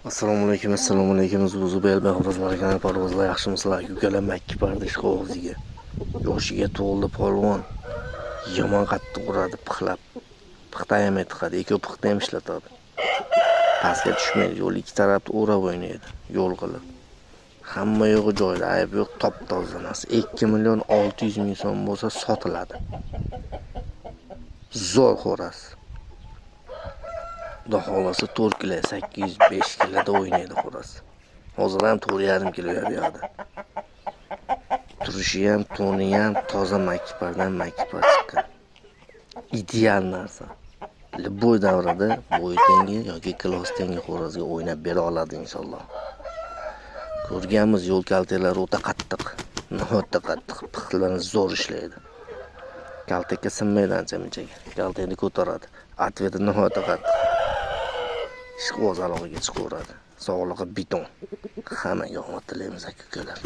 Assalomu alaykum, assalomu alaykum. Zubel xo'rozlar, parvozlar, yaxshimisizlar? Ukalar, makki parda og'ziga. Yoshiga to'ldi polvon. Yomon qattiq uradi, pixlab. Pixta ham aytqadi, ikkovi pixta ham ishlatadi. Pastga tushmaydi, yo'l ikki tarafni o'rab o'ynaydi, yo'l qilib. Hamma yo'g'i joyida, ayb yo'q, top toza narsa. 2 million 600 ming so'm bo'lsa sotiladi. Zo'r xo'roz. Xudo xohlasa 4 kilo 805 kiloda o'ynaydi xo'roz. Hozir ham 4,5 kilo bu yoqda. Turishi ham, to'ni ham toza, makkipardan makkipar chiqqan. Ideal narsa. Любой davrada bo'yi tengi yoki kilosi tengi xo'rozga o'ynab bera oladi inshaalloh. Ko'rganmiz, yo'l kaltaklari o'ta qattiq, nihoyatda qattiq, pixlarni zo'r ishlaydi. Kaltakka sinmaydi ancha-munchaga. Kaltakni ko'taradi. Ответ i nihoyatda qattiq. Ishqiboz alog'iga chiqaveradi. Sog'lig'i beton. Hammaga omad tilaymiz, aka ukalar.